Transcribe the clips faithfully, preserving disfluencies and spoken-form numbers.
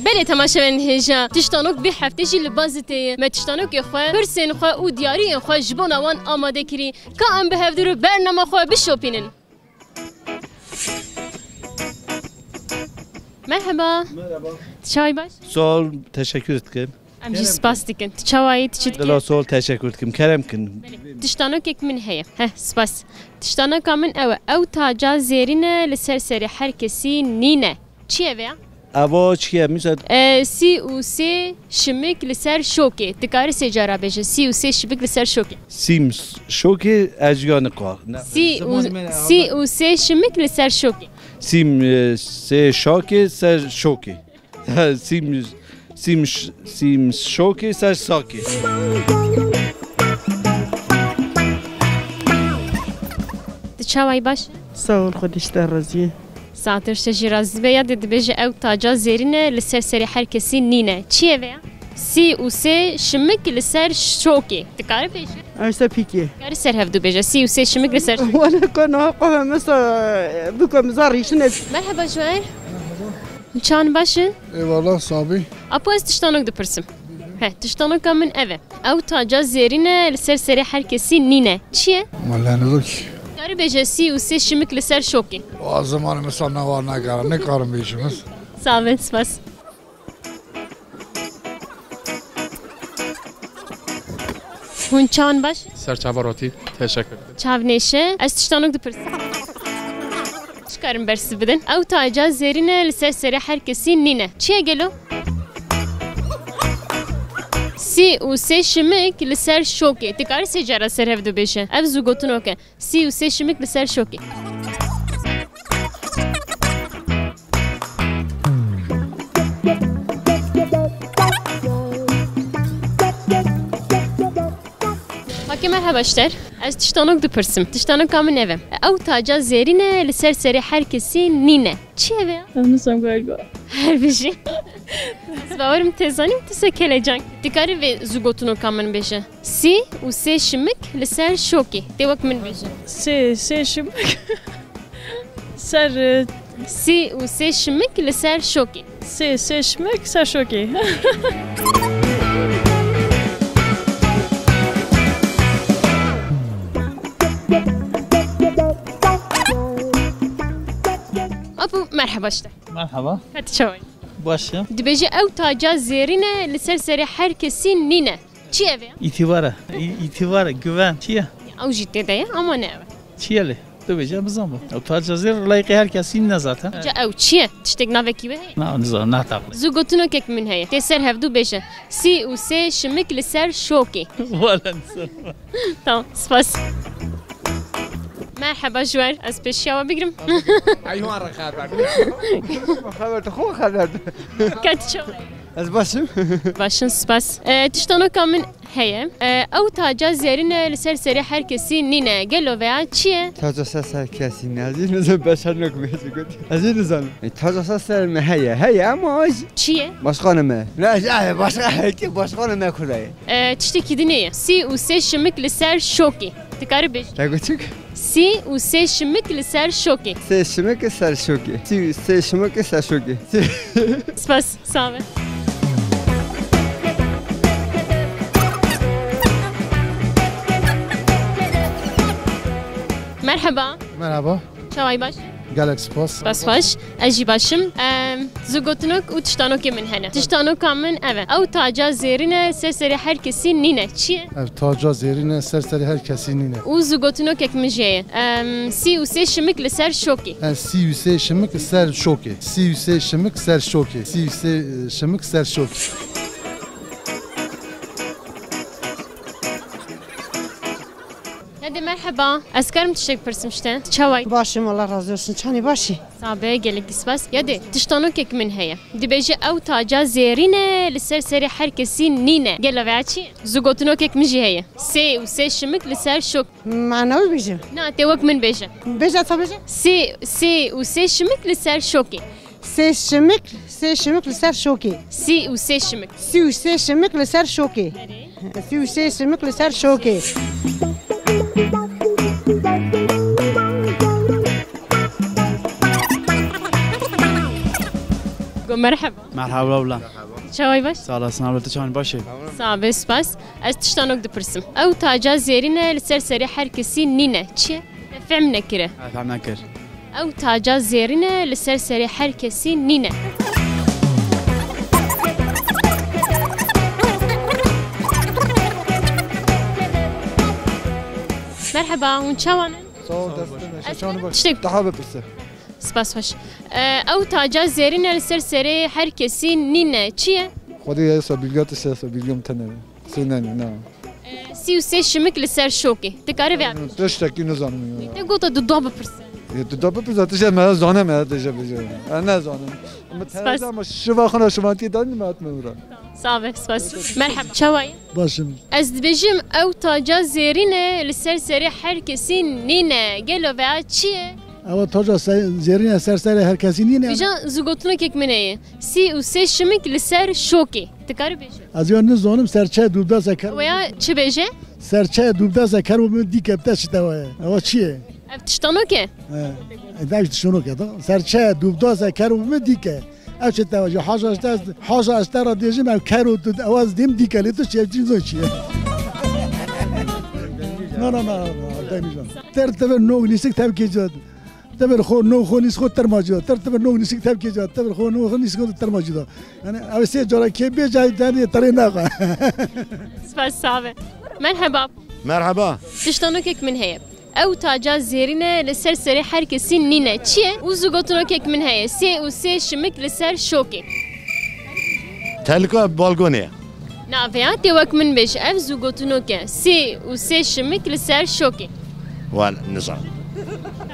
Belê temaşevanên hêja, Tiştanok vê heftê jî li Bazitê ye. Me tiştanokê xwe, pirsên xwe û diyariyên xwe ji bona wan amade kirî. Ka em bi hevdû re bernama xwe bişopînin. Merheba. Merheba. Tu çawa yî baş? Sağ ol, teşekkür ederim. Em jî spas dikin. Tu çawa yî, tu çi dikî? Dila sağ ol, teşekkür dikim. Kerem kin. Belê. Tiştanokek min heye. Heh, spas. Tiştanoka min ew e. Ew taca zêrîn e, li ser serê her kesî nîne. Çi ye vêya? Eva çi ye? Mîsa? E, sî û sê şimik li ser şokê. Dikarî sê cara bêje. Sî û sê şimik li ser şokê. Sî û s-, şokê ez ya nika. Ne. Sî û, zimanê me ne, sî û sê şimik li ser şokê. Sî û sê şakê ser şokê. Sî û, sî û ş-, sî û şokê ser sakê. Tu çawa yî, baş? Sağ ol, Xwedê ji te razî. Saetir ji te jî razî be. Ya dê dibêje ew taca zêrîn e, li ser serê her kesî nîne. Çi ye vêya? Sî û sê şimik li ser şokê. Dikarî bêje? Ew ser pîkê. Dikarî ser hevdû bêje. Sî û sê şimik li ser şokê. Wele ko niha qove misa, biko miza rîşine. Merheba Joel. Çawa yî, baş î? Eyvallah, sabî. Apo ez tiştanok dipirsim. He, tiştanoka min ev e. Ew taca zêrîn e, li ser serê her kesî nîne. Çi ye? Wele nizanim ki. Dikarî bêje sî û sê şimik li ser şokê. O zimanê min sa ne war negara, nikarim bêjim ez. Sağ ol, spas. Hûn çawa yî, baş? Ser çava rotî, teşekkür ederim. Çav nêşe, ez tiştanok dipirsim. Çi karin bersiv bidin? Ew taca zêrîn e, li ser serê her kesî nîne. Çi ye gelo? Sî û sê şimik li ser şokê. Dikarî sê cara ser hevdû bêje. Ev zû gotinok e. Sî û sê şimik li ser şokê. Hakê merheba ji te. Ez tiştanok dipirsim. Tiştanoka min ev e. Ew taca zêrîn e, li ser serê her kesî nîne. Çi ye vêya? Ez nizanim galiba. Her bijî. Ez bawerim tê zanîn, tu se kelecan. Dikarî vê zû gotinoka min bêje. Sî û sê şimik li ser şokê. Tê wek min bêje. Sê, sê şimik. Ser, e, Sî û sê şimik li ser şokê. Sê, sê şimik ser şokê. Apo, merheba ji te. Merheba. Ka tu çawa yî? Baş e. Dibêje ew taca zêrîn e, li ser serê her kesî nîne. Çi ye vê? Îtibar e. Î-, îtibar e, güven. Çi ye? Ew jî tê de ye, ama ne ew e. Çi ye lê? Tu bêje, bizanme. Ew taca zêr layîqê her kesî ne zaten. Ca ew çi ye? Tiştek navekî wê heye? Na, nizanim, ne taqlê. Zû gotinokek min heye. Tê ser hevdû bêje. Sî û sê şimik li ser şokê. Wala nizanim. Tamam, spas. Merheba Juwer, ez pêşiya we bigrim. Eywan re xeber. Xeber, tu xwe xeber. Ka tu çawa yî? Ez baş im. Baş im, spas. E, tiştanoka min heye. E, ew taca zêrîn e, li ser serê her kesî nîne. Gelo vêya çi ye? Taca ser ser kesî nîne. Ez ê nizanim, beşer nok me ji got. Ez ê nizanim. E, taca ser ser me heye. Heye ama ez... Çi ye? Başkanê me. Ne, eh, başka, başkanê me kuraye. E, tiştekî din heye. Sî û sê şimik li ser şokê. Dikarî bêjî. Te got çik? Sî û sê şimik li ser şokê. Sê şimik ser şokê. Sî û sê şimik ser şokê. Spas, sağ be. Merheba. Merhaba. Çawa yî, baş? Gelek spas. Spas baş. Ez jî baş im. Em, zû gotinok û tiştanokê min hene. Tiştanoka min ev e. Ew taca zêrîn e, ser serê her kesî nîne. Çi ye? Ev taca zêrîn e, ser serê her kesî nîne. Û zû gotinokek min jî heye. Em, sî û sê şimik li ser şokê. Em, sî û sê şimik li ser şokê. Sî û sê şimik ser şokê. Sî û sê şimik ser şokê. Nedê, merheba. Ez karim tiştek pirsim ji te? Çawa yî? Baş im, Allah razı olsun. Çawa yî, baş î? Sağ be, gelek spas. Yadê, tiştanokek min heye. Dibêje ew taca zêrîn e, li ser serê her kesî nîne. Gelo vêya çi? Zû gotinokek min jî heye. Sê û sê şimik li ser şok. Mana wî bêje. Na, tê wek min bêje. Bêje, ta bêje. Sê, sê û sê şimik li ser şokê. Sê şimik, sê şimik li ser şokê. Sî û sê şimik. Sî û sê şimik li ser şokê. Erê. Sî û sê şimik li ser şokê. Go merheba. Merhaba abla. Çaway baş? Sağ olasın abla, tu çawan baş e? Sağ be, spas. Ez tiştanok dipirsim. Ew taca zêrîn e, li ser serê her kesî nîne. Çi ye? Te fehm nekire. Ha, fehm nekir. Ew taca zêrîn e, li ser serê her kesî nîne. Merheba, hûn çawan in? Sağ ol, destine. Ez çawan baş. Tiştek. Daha bipirse. Spas xweş. E, ew taca zêrîn e, li ser serê her kesî nîne. Çi ye? Xwedê ya sa bilga tişt ya sa bilgim tene. Sê nenî, na. E, sî û sê şimik li ser şokê. Dikarî vê. Tiştekî nizanim ya. Te gota duda bipirse. Ê, duda bipirse, tişt me zane me tişt bêje. Ez nezanim. Spas. Ama şiva xwe şivatiyê dan me hatme ura. Sağ be, spas. Merhaba, çawa ye? Baş im. Ez dibêjim, ew taca zêrîn e, li ser serê her kesî nîne. Gelo veya çi ye? Ew taca se-, zêrîn e, ser serê her kesî nîne. Vêca zû gotinokek min heye. Sî û sê şimik li ser şokê. Dikarî bêje? Ez ya nizanim, serçe dûbda se ker. Weya çi bêje? Serçe dûbda se ker û min dîke bi te şite we. Ewa çi ye? Ev tiştanok e? He. E, ev tiştanok e da. Serçe dûbda se ker û min dîke. Ev çi te ji haja ji te, haja ji te re dêjim ev ker û tu, ew ez dêm dîke lê tu çi, ev çi zon çi ye? Na, na, na, na, demîjan. Ter tevir nog nîsik tevkê cad. Tevir xo nog xo nîs xo terma cad. Ter tevir nog nîsik tevkê cad. Tevir xo nog xo nîs xo terma cad. Yani ev sê cara kê bê cay derdê terê naxa. Spas, sağ be. Merheba. Merheba. Tiştanokek min heye. Ew taca zêrîn e, li ser serê her kesî nîne. Çi ye? Û zû gotinokek min heye. Sê û sê şimik li ser şokê. Telika balgonê. Na, vêya tê wek min bêje. Ev zû gotinok e. Sê û sê şimik li ser şokê. Wal, nizanim.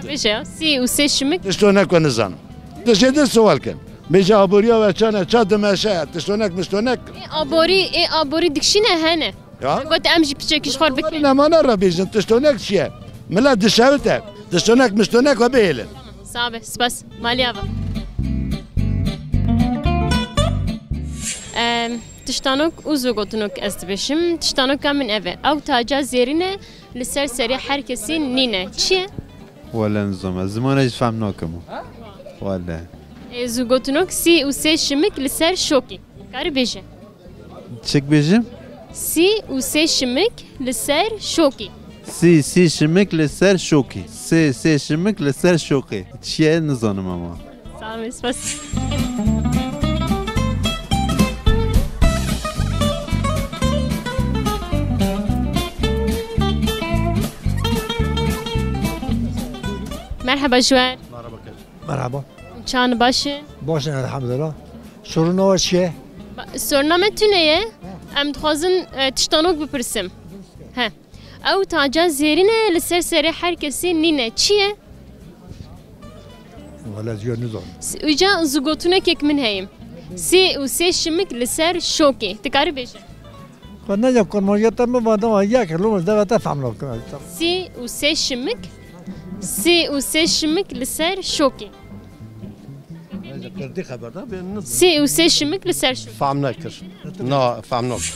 Bêje ya. Sê û sê şimik. Tiştonek we nizanim. Tu jê de sual kin. Bêje aboriya we çane, ça dimeşe, tiştonek miştonek. Ê aborî, ê aborî dikşîne hene. Ya. Got em jî piçekî ji xwe bikin. Nemane re bêjin, tiştonek çi ye? Milet dişewite. Tiştonek miştonek we bihêlin. Sağ be, spas. Malî ava. Em, tiştanok û zû gotinok ez dibêjim. Tiştanoka min ev e. Ew taca zêrîn e, li ser serê her kesî nîne. Çi ye? Wele nizam, ez zimanê jî fehm nakim. Wele. Ê, zû gotinok sî û sê şimik li ser şokê. Karî bêje. Çik bêjim? Sî û sê şimik li ser şokê. Sî, sî şimik li ser şokê. Sê, sê şimik li ser şokê. Çi ye nizanim ama. Sağ ol, spas. Merhaba Juwer. Merhaba kek. Merhaba. Çan baş e? Baş e, elhamdülillah. Soruna we çi ye? Ba-, soruna me tune ye. Em dixwazin, e, tiştanok bipirsim. He. Ew taca zêrîn e, li ser serê her kesî nîne. Çi ye? Wele ez ya nizanim. S-, îca zû gotinekek min heye. Sê û sê şimik li ser şokê. Dikarî bêje? Xwe ne ya kurmancîya te min va dema yek lo ez deva te fehm nakim. Sê û sê şimik, sê û sê şimik li ser şokê. Kurdî xeber da, bê nizanim. Sê û sê şimik li ser şokê. Fehm nekir. Na, fehm nakir.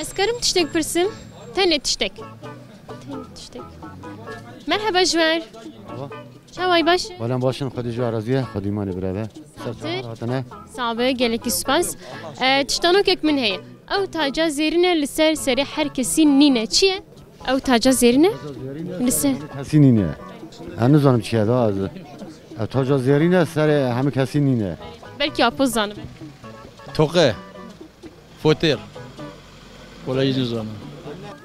Ez karim tiştek pirsim? Tenê tiştek. Tenê tiştek. Merheba Juwer. Merhaba. Çaway baş? Balan başın, Xwedê ji we razî ye, Xwedê îmanê bireve. Ser çavan hatine. Sağ be, gelekî spas. E, tiştanokek min heye. Ew taca zêrîn e, li ser serê her kesî nîne. Çi ye? Ew taca zêrîn e? Li ser. Kesî nîne. Ez nizanim çi ye da ez. Ew taca zêrîn e, serê hemî kesî nîne. Belkî apo zanibe. Toqe. Fotêr. Wela jî nizanim.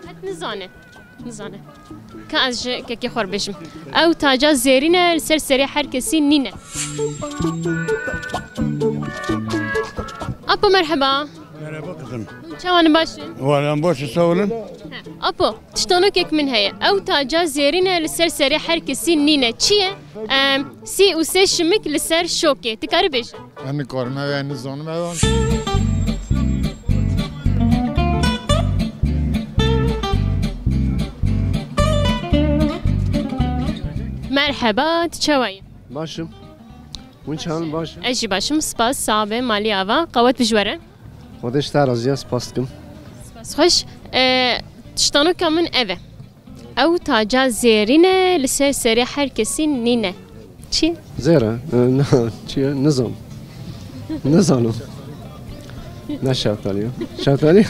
Qet nizane. Nizane. Ka ez ji kekê xwe re bêjim. Ew taca zêrîn e, li ser serê her kesî nîne. Apo, merheba. Merhaba kızım. Çawan baş in? Vallahi baş, sağ olun. He. Apo, tiştanokek min heye. Ew taca zêrîn e, li ser serê her kesî nîne. Çi ye? Em, sî û sê şimik li ser şokê. Dikarî bêjî? Ez nikarim, ev e, nizanim ev e. Merheba, tu çawa yî? Baş im. Hûn çawan, baş? Ez jî baş im, spas, sax be, malî ava. Qewet bi ji we re. Xwedê ji te razî ye, spas dikim. Spas xweş. E, tiştanoka min ev e. Ew taca zêrîn e, li ser serê her kesî nîne. Çi? Zêr e. E, na, çi ye? Nizam. Nizanim. Ne şeftalî ye? Şeftalî?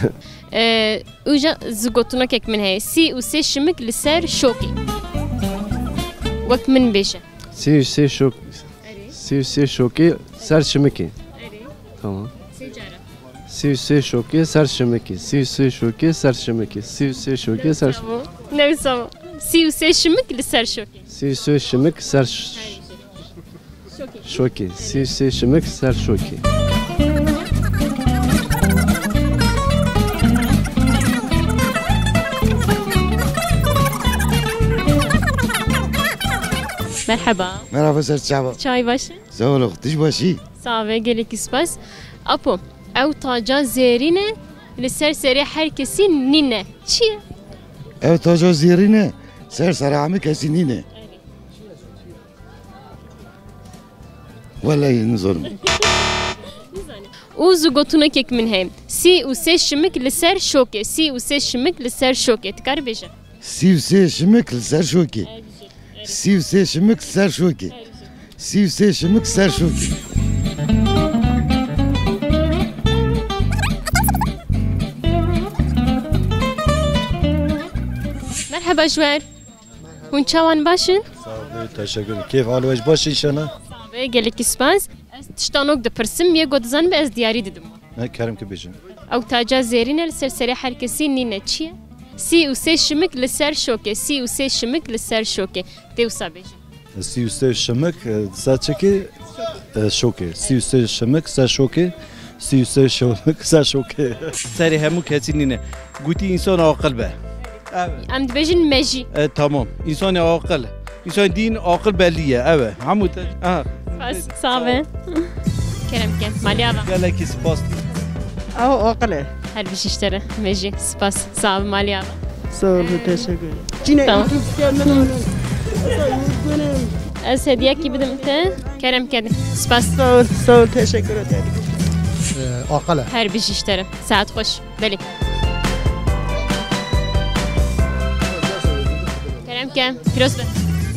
E, uca zû gotinokek min heye. Sî û sê şimik li ser şokê. Wek min bêje. Sî û sê şok. Erê. Sî û sê şokê ser şimikê. Erê. Tamam. Sê cara. Sî û sê şokê ser şimikê. Sî û sê şokê ser şimikê. Sî û sê şokê ser şim- Ne wisa bû. Sî û sê şimik li ser şokê. Sî û sê şimik ser ş-, Şokê. Şokê. Sî û sê şimik ser şokê. Merhaba. Merhaba, ser çava. Çay baş e? Sağ ol, tu jî baş î? Sağ be, gelekî spas. Apo, ew taca zêrîn e, li ser serê her kesî nîne. Çi ye? Ew taca zêrîn e, ser serê hemî kesî nîne. Wellahî nizanim. Û zû gotinokek min heye. Sî û sê şimik li ser şokê. Sî û sê şimik li ser şokê. Dikarî bêje? Sî û sê şimik li ser şokê. Sî û sê şimik li ser şokê. Sî û sê şimik ser şokê. Merheba ji we re. Hûn çawan, baş in? Sağ ol, teşekkür ederim. Keyf hal we baş inşallah. Sağ be, gelekî spas. Ez tiştanok dipirsim, yê ku dizanim ez diyarî didim. Ne, kerem ki bêjin. Ew taca zêrîn e, li ser serê her kesî nîne. Çi ye? Sî û sê şimik li ser şokê. Sî û sê şimik li ser şokê. Tê wisa bêjin. Sî û sê şimik, e, ser çikê, e, şokê. Sî û sê şimik ser şokê. Sî û sê şimik ser şokê. Serê hemû kesî nîne. Gotî însan aqil be. Evet. Em dibêjin mejî. E, tamam. Însanê aqil. Însanê dîn aqil bellî ye. Evet. Hemû te-, aha. Spas, sağ be. Kerem ke. Malî ava. Gelekî spas. Ew aqil e. Her bijî ji te re. Mejî. Spas. Sağ be, malî ava. Sağ ol, teşekkür ederim. Tamam. Ez hediyekî bidim te. Kerem ke. Spas. Sağ ol, sağ ol, teşekkür ederim. Ee, aqil e. Her bijî ji te re. Saet xweş. Belê. Kerem ke, pîroz be.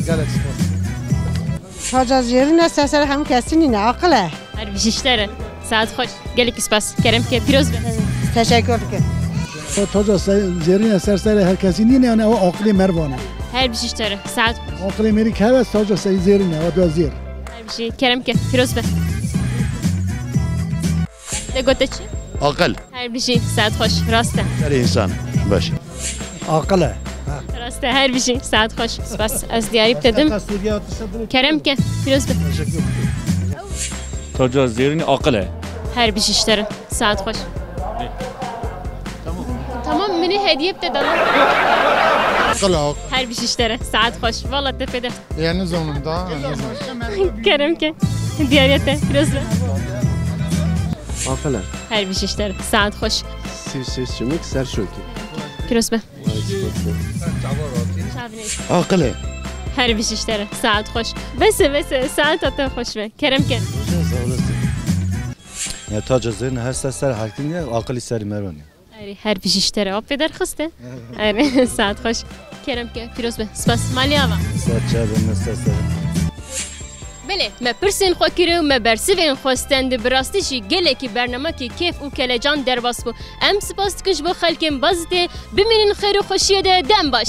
Gelek spas. Taca zêrîn e, ser serê hemû kesî nîne, aqil e. Her bijî ji te re. Saet xweş. Gelekî spas. Kerem ke, pîroz be. Teşekkür dikim. O taca se-, zêrîn e, ser serê her kesî nîne, yani ew aqilê mervan e. Her bijî ji te re. Saet xweş. Aqilê mêrik heve, taca se-, zêrîn e, o da zêr. Her bijî. Kerem ke, pîroz be. Te gote çi? Aqil. Her bijî, saet xweş, rast e. Serê însan, baş. Aqil e. Rast e, her bijî, saet xweş. Spas, ez diyarî bi te dim. Kerem ke, pîroz be. Teşekkür ederim. Taca zêrînê aqil e. Her bijî ji te re, saet xweş. Tamam, min ê hediye bi te dana. Aqil e, aqil. Her bijî ji te re, saet xweş. Valla te pê de. Ê, nizanim da, nizanim. Kerem ke. Diyariya te, pîroz be. Aqil e. Her bijî ji te re. Saet xweş. Sî û sê şimik ser şokê. Pîroz be. Aqil e. Her bijî ji te re. Saet xweş. Bes e, bes e. Saeta te xweş be. Kerem ke. Sağ olasın. Ya taca zêrînê her ser ser herkî nîne, aqilî serî mervan e. Erê, her bijî ji te re. Apê derxiste. Erê, saet xweş. Kerem ke, pîroz be. Spas. Malî ava. Ser çavê me, ser serê. Belê, me pirsên xwe kir û me bersivên xwe stend. Bi rastî jî gelekî bernamekî kêf û kelecan derbas bû. Em spas dikin ji bo xelkên Bazidê. Bimînin xêr û xweşiyê de. Dem baş.